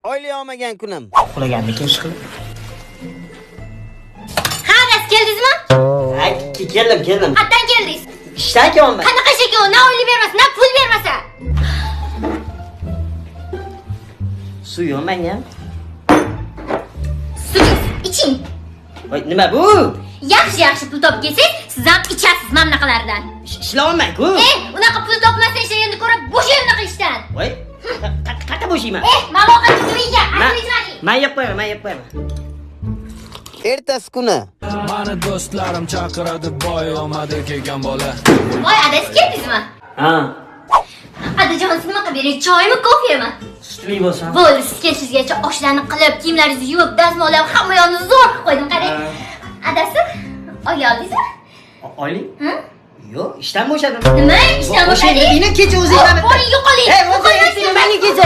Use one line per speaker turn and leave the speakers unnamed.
Oylik olmagan kunim.
Uxlaganmikin ish qilib?
Ha, adasi, keldingizmi?
Ha, keldim, keldim.
Qayerdan keldingiz?
Ishdan kelyapman.
Qanaqa ish ekan u? Na oylik bermasa, na pul bermasa.
Suv yo'q menga.
Suvingiz, iching.
Voy, nima bu?
Yaxshi yaxshi pul topib kelsangiz, siz ham ichasiz mana bunaqalardan.
Ishlayolman-ku.
Eh, unaqa pul topmasa ishlaganda ko'ra bo'shay unaqa ishdan.
Voy, qayerda bo'shayman?
Eh, mana ovqat uyga,
Man
ajrayman.
man yeb qo'yaman, man yeb qo'yaman.
Ertasi kuni.
Mani do'stlarim chaqiradi boy omadi kelgan bola.
Voy, adasi, keldingizmi?
Ha,
Adajon, siz nima qilib bering? Choymi, kofemi?
Sutli bo'lsa.
Bo'ldi, siz kelishingizgacha oshlarni qilib, kiyimlaringizni yuvib, dazmollab, hamma yoqni zo'r qilib qo'ydim, qarang. Adasi, oylik oldingizmi?
Oylik?
Ha?
Yo'q, ishdan bo'shadim.
Nima? Ishdan bo'shadingiz?
Bo'shading, kecha o'zi ishladim.
Boring, yo'qoling.
Ey, o'zi
Yo'qolmasdan.
menga kecha.